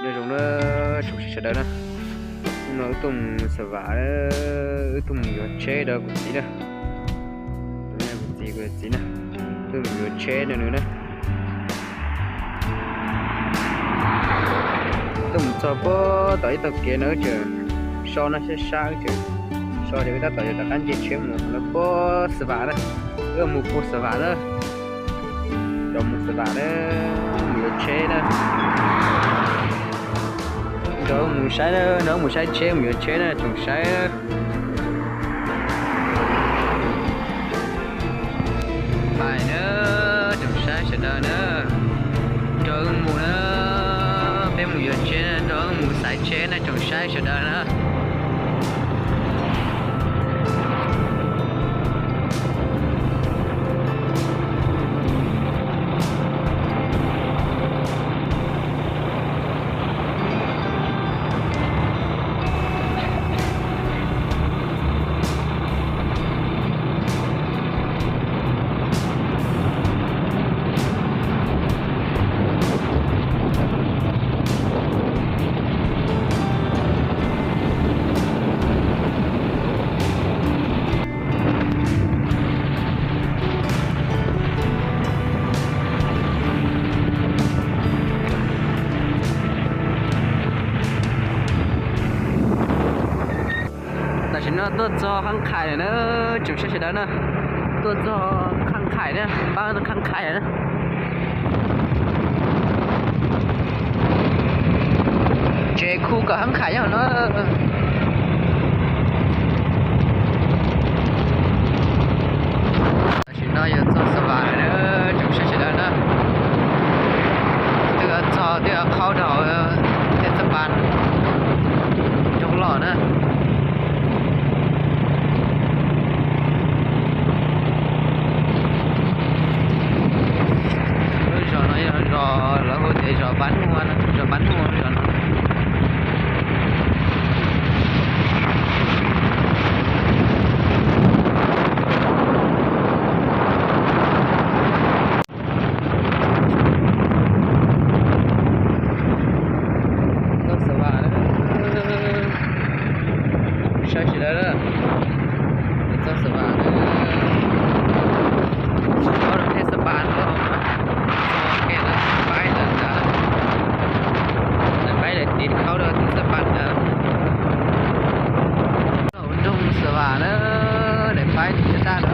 Nhớ dòng đó, chúng sẽ đỡ đó. Nhưng mà ước tùng sờ vả đó, ước tùng nhiều chế đó của tí đó. Đấy là của tí, của tí đó. Ước tùng nhiều chế đó nữa đó. Ước tùng cho bố tỏ ít tộc kia nữa chứ. So nó sẽ sáng chứ. So thì người ta tỏ cho ta cán chế chế một nó bố sờ vả đó. Ước một cô sờ vả đó. Cho một sờ vả đó. Nhiều chế đó. Cho một sai đó, nó một sai chế, nhiều chế đó, chủng sai đó. Phải nữa, chủng sai sẽ đỡ nữa. Cho một nữa, bên một nhiều chế đó, cho một sai chế đó, chủng sai sẽ đỡ nữa. 但是呢，都做很开的呢，就是现在呢，都做很开的，包都很开的。这苦个很开呀呢。Sino yo tso sava ne, jong sha sha da na. Tso tso tso khao dau te sa ban. Jong lo na. Lo jo no yo jo lo ho te jo ban mo na, jo ban mo jo no. Tso sava ne. Sha sha da na. Tso sava ne. ເທດສະບານເນາະ ເຂດໄປແລ້ວ ໄປແລ້ວຕິດເຂົາເດີ ເທດສະບານເດີ ດົງສະຫວ່າງເດີ ໄດ້ໄປຕິດຕາເດີ.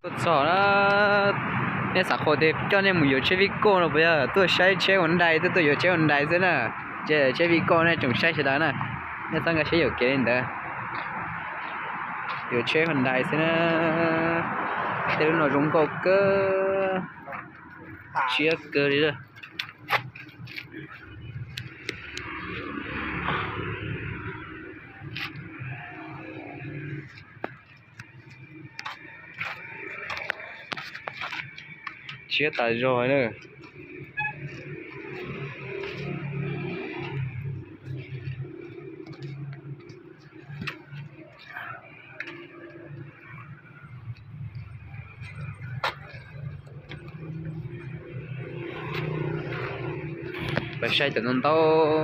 ທົດສອບນະ ໃນສາໂຄເທບເຈົ້າໃນໝູ່ຢູ່ເຊວິໂກ້ເນາະ ບໍ່ຢາກຕົວໃຊ້ເຊຮຸນໄດ ຕົວຢູ່ເຊຮຸນໄດເຊິ່ນນະ ເຈ ເຊວິໂກ້ໃນຈົງໃຊ້ຊະດານະ ໃນສັງກະເຊຢູ່ເກນເດີ ຢູ່ເຊຮຸນໄດເຊິ່ນນະ ເຕລຸນອອກຈົງໂກເກີ ເຊເກີເດີ. Chia tay rồi nữa. ໄປໃຊ້ແຕ່ນຳເຕົ້າ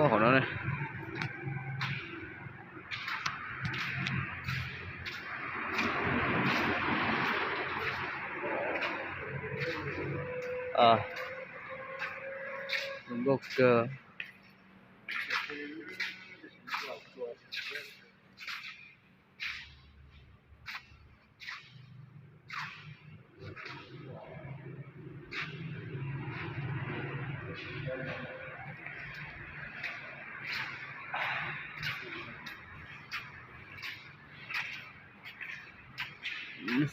ຂອງເຮົານະ ອ່າ ບໍ່ເກີ.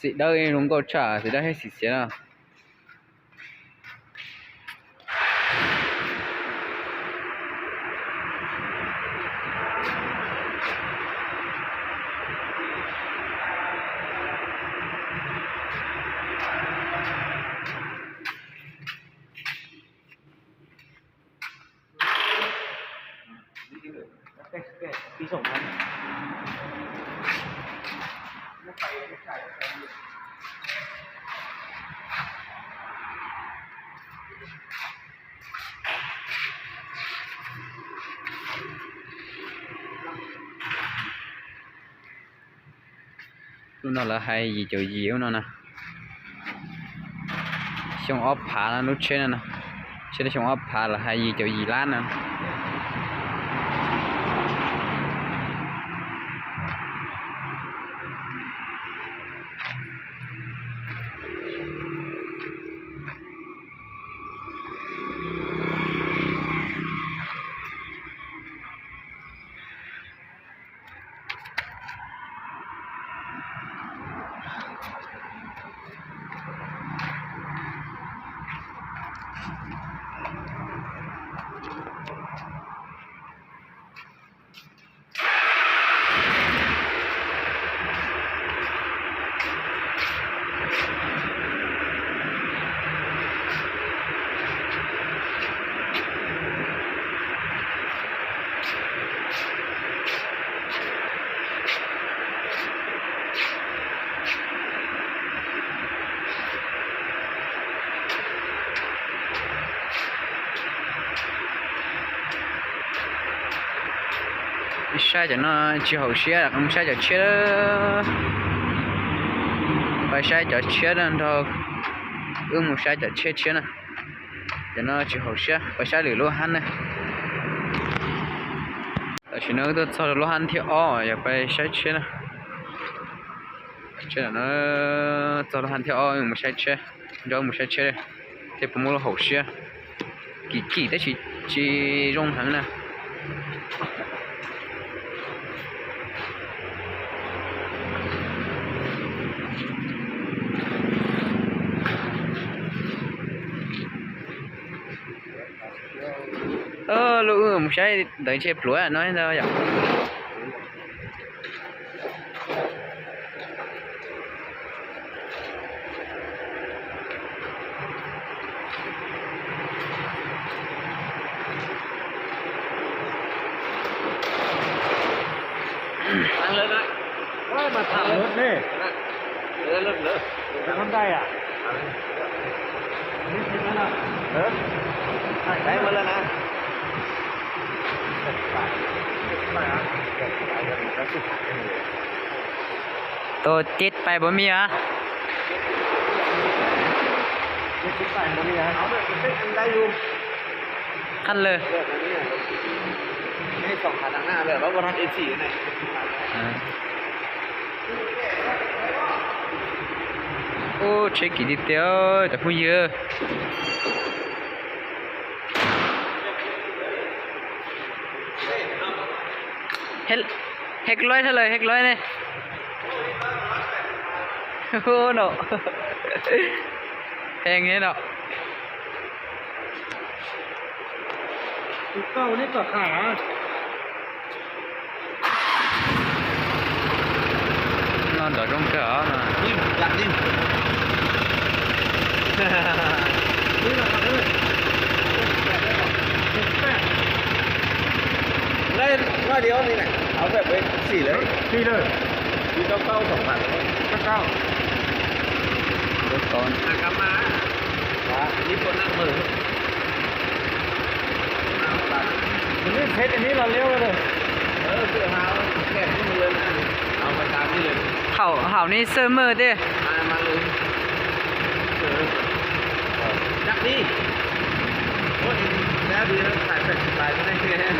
ຊິໄດ້ລົງກໍຊ້າ ຊິໄດ້ໃຫ້ສີເສຍນະ. Lúc đó là hai gì triệu gì lúc đó nè. Xong ốp phá nó lút chết nó nè. Chết nó xong ốp phá là hai gì triệu gì lát nè. Sai chở nó chỉ hậu xe là không sai chở chết. Phải sai chở chết nên thôi. Ước một sai chở chết chết nè. Chở nó chỉ hậu xe, phải sai lửa lúa hăn nè. Ở chỉ nó tôi cho lúa hăn thì o, giờ phải sai chết nè. Chết là nó cho lúa hăn thì o, ước một sai chết. Cho một sai chết. Thế bố mua hậu xe. Kỷ kỷ ta chỉ chỉ rong hẳn nè. Ơ, lũ ưm, sai đợi chếp lúa nói sao vậy? Ăn lên á. Ôi, mà thả lướt đi. Lên, lên, lên. Cái con tay à? Ăn lên. Ăn lên. Hả? Đấy, mà lên á. ໂຕເຈັດໄປບໍ່ມີຫວາ? ເຈັດໄປບໍ່ມີຫວາ? ເອົາແບບເປັນໄດ້ຢູ່ ຄັນເລີຍ ແບບນີ້ ໃຫ້ສອງຄັນທາງໜ້າ ແບບວ່າບໍ່ທັນເອັນຊີນະ. ອ່າ ໂອ້ ເຊັກກີດີເຕີ ແຕ່ຜູ້ເຍອະ. ເຮັດ ເຮັດຮ້ອຍເທົ່າໃດ ເຮັດຮ້ອຍນີ້? ໂອ້ເນາະ ແພງແຮງເນາະ. ເກົ້ານີ້ກໍຂາຍນະ. ນອນດອກລົງເກືອເນາະ ນີ້ ຫຼັກນີ້ ໄດ້ຮ້ອຍດຽວນີ້ນະ ເອົາແບບໄວ້ສີ່ເລີຍ ສີ່ເລີຍ ມີເກົ້າເກົ້າ ສອງພັນ ເກົ້າເກົ້າ ລົດກ່ອນ ຫາກັບມາ ວ່າມີຄົນນັດມື້. ມັນນີ້ເຮັດອັນນີ້ລະລຽວເລີຍ. ເອີ ຄືເຮົາແຂກມື້ເດືອນ ເອົາໄປຕາມນີ້ເລີຍ. ເຂົາ ເຮົານີ້ເຊີເມີເດ້ ມາ ມາເລີຍ. ເອີ ຈັກນີ້ ໂອ້ຍ ແລ້ວດີແລ້ວ ຂາຍແປດສິບບາດ ໄດ້ແຮງ.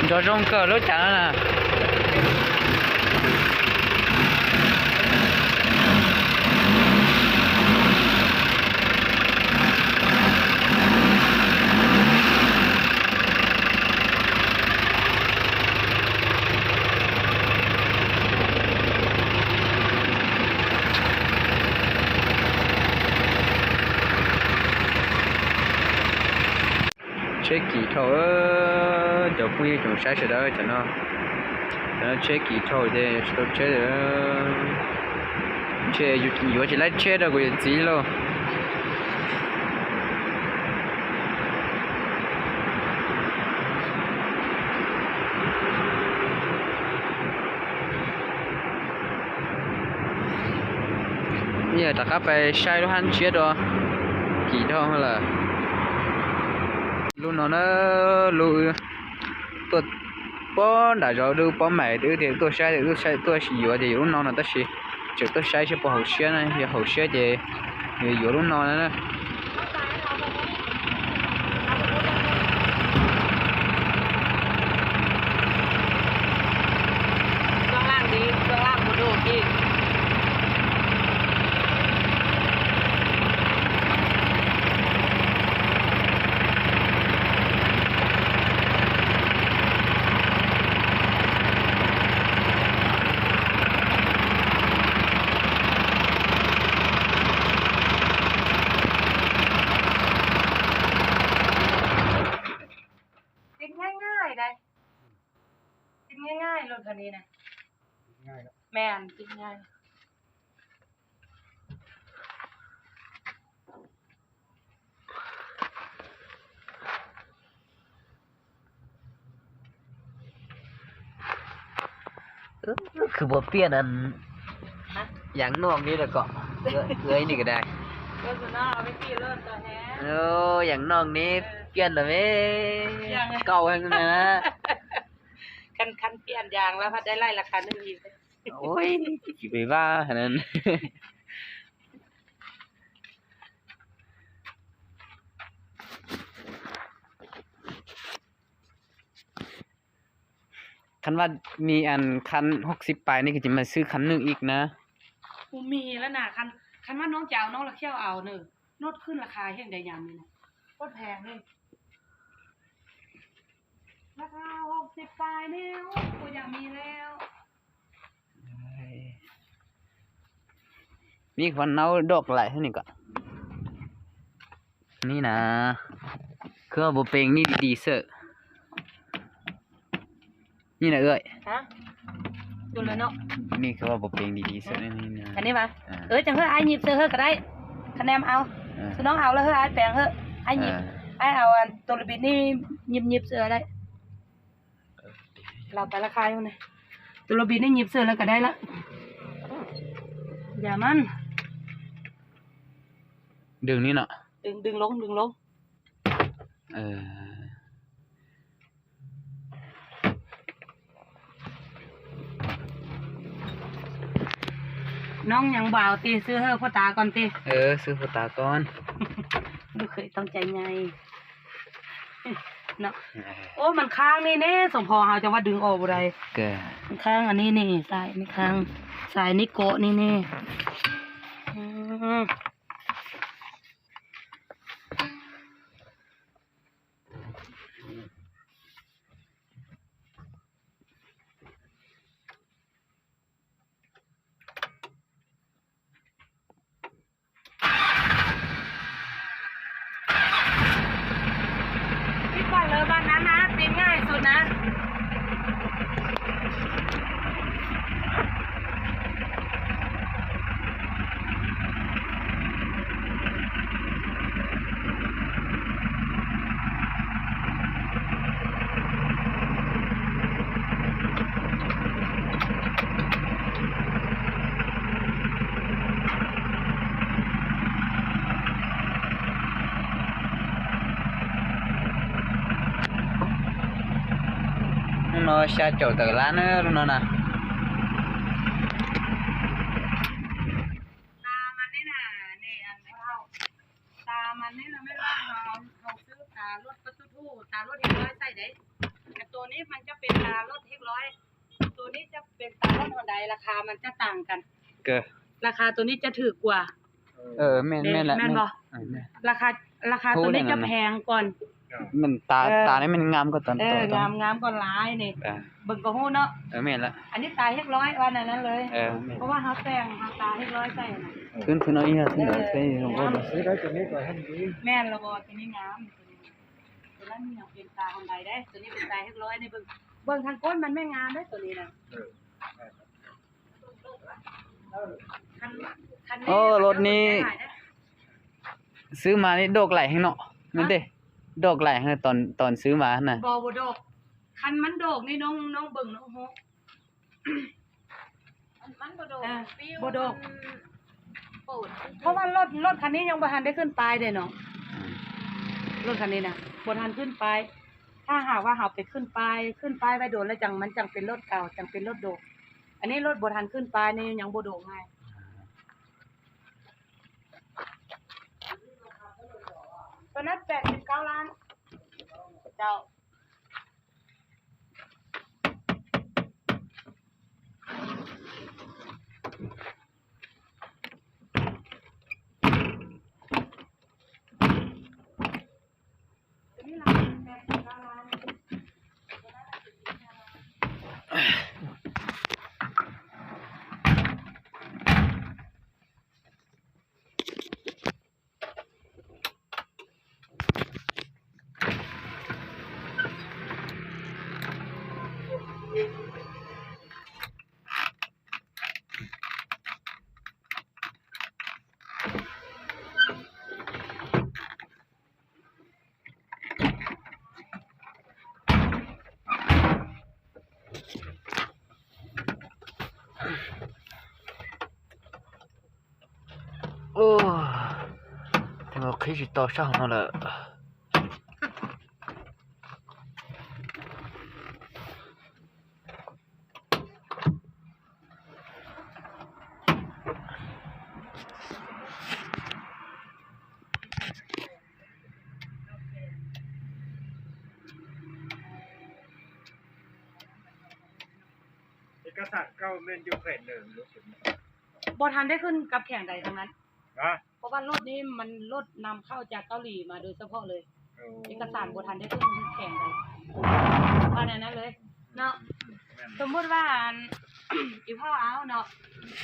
Gió rông cờ lốt chắn là. ເຊັກກີໂທເອີຍ ເຈົ້າຜູ້ຍິງຈົ່ງໃຊ້ເສຍເດີເຈົ້າເນາະ. ເຊັກກີໂທເດ້ ສະຕັອບເຊັກເດີ ເຊັກຢູ່ ຢູ່ທີ່ໄລ່ເຊັກດອກ ກູຈະຈີໂລ. Giờ ta cắp phải sai lô hăn chiết đó. Kỳ đo là. Lũ nó nó lũ ư. Tuột bó đã gió đu bó mày đu thì tuột sai thì tuột sai tuột xì yuá thì lũ nó nó ta xì. Chịu tuột sai chứ bó hậu xía này, giờ hậu xía thì yuá lũ nó nữa. Cương lăng đi, cương lăng của đồ đi. ຕິດງ່າຍໆ ໄດ້ ຕິດງ່າຍໆ ລົດຄັນນີ້ນະ ຕິດງ່າຍເນາະ ແມ່ນ ຕິດງ່າຍ. ເອີ ຄືບໍ່ປ່ຽນອັນ ຮະ? ຢາງນອກນີ້ແລ້ວກໍ ເອື້ອຍ ເອື້ອຍນີ້ກໍໄດ້ ເອີ ສຸນາເອົາໄປຂີ່ລົດຕໍ່ແຮງ ໂອ້ ຢາງນອກນີ້ ເອີ ປ່ຽນແລ້ວເວີຍ ຢາງ ເກົ່າແຮງນັ້ນນະ ຄັນ ຄັນປ່ຽນຢາງແລ້ວພັດໄດ້ໄລ່ລາຄາໜຶ່ງອີກ ໂອ້ຍ ຊິໄປວ່າອັນນັ້ນ. ຄັນວ່າມີອັນຄັນຫົກສິບປາຍນີ້ ກໍຈະມາຊື້ຄັນໜຶ່ງອີກນະ. ບໍ່ມີແລ້ວນະ ຄັນ ຄັນວ່ານ້ອງຈະເອົາ ນ້ອງລະຂ້ຽວເອົາເນີ ລົດຂຶ້ນລາຄາແຮງໃດຍາມນີ້ນະ ໂຄດແພງເລີຍ ລາຄາຫົກສິບປາຍນີ້ ໂອ້ຍ ບໍ່ຢາກມີແລ້ວ. ນີ້ຄວັນເນົາດອກຫຼາຍແທ້ນີ້ກະ ນີ້ນະ ຄືວ່າບໍ່ເປັງນີ້ດີໆເສີ ນີ້ນະເອື້ອຍ ຮະ? ໂດນແລ້ວເນາະ ນີ້ຄືວ່າບໍ່ເປັງດີໆເສີ ນີ້ນະ ອັນນີ້ຫວາ? ເອີ ຈັ່ງເຮີ ອ້າຍຫຍິບເສີເຮີກະໄດ້ ຄະແນນເອົາ ເອີ ສະໜອງເອົາແລ້ວເຮີ ອ້າຍແປງເຮີ ອ້າຍຫຍິບ ເອີ ອ້າຍເອົາອັນໂຕລະບິດນີ້ຫຍິບໆເສີໄດ້. ລາວໄປລະຂາຍຢູ່ນີ້ ໂຕລະບິດນີ້ຫຍິບເສີແລ້ວກະໄດ້ລະ ຢ່າມັນ ດຶງນີ້ເນາະ ດຶງ ດຶງລົງ ດຶງລົງ ເອີ ນ້ອງຍັງບໍ່ເອົາຕິ ຊື້ເຮີພໍ່ຕາກ່ອນຕິ ເອີ ຊື້ພໍ່ຕາກ່ອນ ລູກເຂີຍຕ້ອງໃຈໃຫຍ່. ເນາະ ເອີ ໂອ້ ມັນຄ້າງນີ້ແນ່ ສົມພໍເຮົາຈະວ່າດຶງອອກບໍ່ໄດ້ ກະ ມັນຄ້າງອັນນີ້ນີ້ ສາຍນີ້ຄ້າງ ສາຍນີ້ເກາະນີ້ແນ່ ອືມ. ທີ່ບ້ານເລີບ້ານນັ້ນນະ ປີນງ່າຍສຸດນະ. ເນາະ ຊາເຈົ້າຕະຫຼາດເນາະ ເນາະນະ. ຕາມັນນີ້ນະ ນີ້ອັນເຮົາ ຕາມັນນີ້ນະ ແມ່ນວ່າເຮົາ ເຮົາຊື້ຕາລົດປະຕູທູ ຕາລົດເຮັກຮ້ອຍໃສ່ເດ້ ແຕ່ໂຕນີ້ມັນຈະເປັນຕາລົດເຮັກຮ້ອຍ ໂຕນີ້ຈະເປັນຕາລົດຮອນໄດ ລາຄາມັນຈະຕ່າງກັນ ກະ ລາຄາໂຕນີ້ຈະຖືກກວ່າ. ເອີ ແມ່ນ ແມ່ນລະ ແມ່ນບໍ່? ເອີ ແມ່ນ ລາຄາ ລາຄາໂຕນີ້ຈະແພງກ່ອນ ມັນຕາ ເອີ ຕານີ້ມັນງາມກວ່າຕອນ ເອີ ຕອນ ງາມ ງາມກວ່າຫຼາຍນີ້ ເອີ ເບິ່ງກໍຮູ້ເນາະ. ເອີ ແມ່ນລະ ອັນນີ້ຕາເຮັກຮ້ອຍວ່າແນວນັ້ນເລີຍ ເອີ ແມ່ນ ເພາະວ່າເຮົາແຕ່ງ ເຮົາຕາເຮັກຮ້ອຍໃສ່ນະ ເອີ ຂຶ້ນ ຂຶ້ນເອົາອີກ ຂຶ້ນເອົາ ເອີ ເອີ ງາມ ຊື້ໄດ້ໂຕນີ້ກໍແຮງດີ ແມ່ນລະບໍ່? ໂຕນີ້ງາມ ໂຕນັ້ນຍັງເປັນຕາຮອນໄດເດ້ ໂຕນີ້ເປັນຕາເຮັກຮ້ອຍນີ້ ເບິ່ງ ເບິ່ງທາງກົ້ນມັນແມ່ນງາມເດ້ ໂຕນີ້ນະ ເອີ ຄັນ ຄັນ ໂອ້ ລົດນີ້ ຊື້ມານີ້ດອກຫຼາຍແຮງເນາະ ແມ່ນເດ້ ດອກຫຼາຍແຮງ ຕອນ ຕອນຊື້ມາຫັ້ນນະ ບໍ່ ບໍ່ດອກ ຄັນມັນດອກນີ້ນ້ອງ ນ້ອງເບິ່ງນ້ອງຮູ້ ມັນ ມັນບໍ່ໂດກ ເອີ ບໍ່ໂດກ ມັນ ເພາະວ່າລົດ ລົດຄັນນີ້ຍັງບໍ່ທັນໄດ້ຂຶ້ນປ້າຍເດ້ເນາະ. ອືມ ລົດຄັນນີ້ນະ ບໍ່ທັນຂຶ້ນປ້າຍ. ຖ້າຫາກວ່າເຮົາໄປຂຶ້ນປ້າຍ ຂຶ້ນປ້າຍໄວ້ໂດນແລ້ວ ຈັ່ງ ມັນຈັ່ງເປັນລົດເກົ່າ ຈັ່ງເປັນລົດໂດກ. ອັນນີ້ລົດບໍ່ທັນຂຶ້ນປ້າຍນີ້ ຍັງບໍ່ໂດກໃຫ້. ຕົວນັ້ນແປດສິບເກົ້າລ້ານ ເຈົ້າ. ໂອ້ ເຖິງວ່າຄີຊິຕໍ່ຊ້າວເຮົາລະ. ເອກະສານເກົ່າແມ່ນຢູ່ແຂວງເດີມ ບໍ່ທັນໄດ້ຂຶ້ນກັບແຂວງໃດທັງນັ້ນ. ຮະ? ເພາະວ່າລົດນີ້ມັນລົດນຳເຂົ້າຈາກເກົາຫຼີມາໂດຍສະເພາະເລີຍ. ໂອ້ ເອກະສານບໍ່ທັນໄດ້ຂຶ້ນແຂວງໃດ ວ່າແນວນັ້ນເລີຍເນາະ. ອືມ ແມ່ນ ສົມມຸດວ່າ ອັນ ອີ່ພໍ່ເອົາເນາະ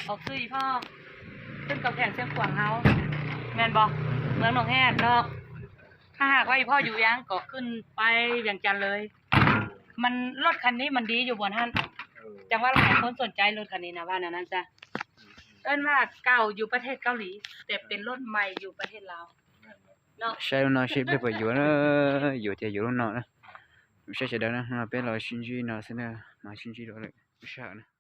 ອອກຊື່ອີ່ພໍ່ ຂຶ້ນກັບແຂວງຊຽງຂວາງເຮົາ ແມ່ນບໍ່? ເມືອງໜອງແຮດເນາະ. ຖ້າຫາກວ່າອີ່ພໍ່ຢູ່ວຽງ ກໍຂຶ້ນໄປວຽງຈັນເລີຍ. ມັນ ລົດຄັນນີ້ມັນດີຢູ່ບ່ອນຫັ້ນ. ເອີ ຈັ່ງວ່າຫຼາຍຄົນສົນໃຈລົດຄັນນີ້ນະ ວ່າແນວນັ້ນຊະ. ເອີ້ນວ່າເກົ່າຢູ່ປະເທດເກົາຫຼີ ແຕ່ເປັນລົດໃໝ່ຢູ່ປະເທດລາວເນາະ. ໃຊ້ເນາະ ຊິໄດ້ໄປຢູ່ເນາະ ຢູ່ແຕ່ຢູ່ນອກເນາະ. ໃຊ້ເສຍດາຍນະ ມາເປັນລາວຊິນຈີເນາະ ເສຍດາຍ ມາຊິນຈີໂດເລີຍ ຜູ້ຊາຍນະ.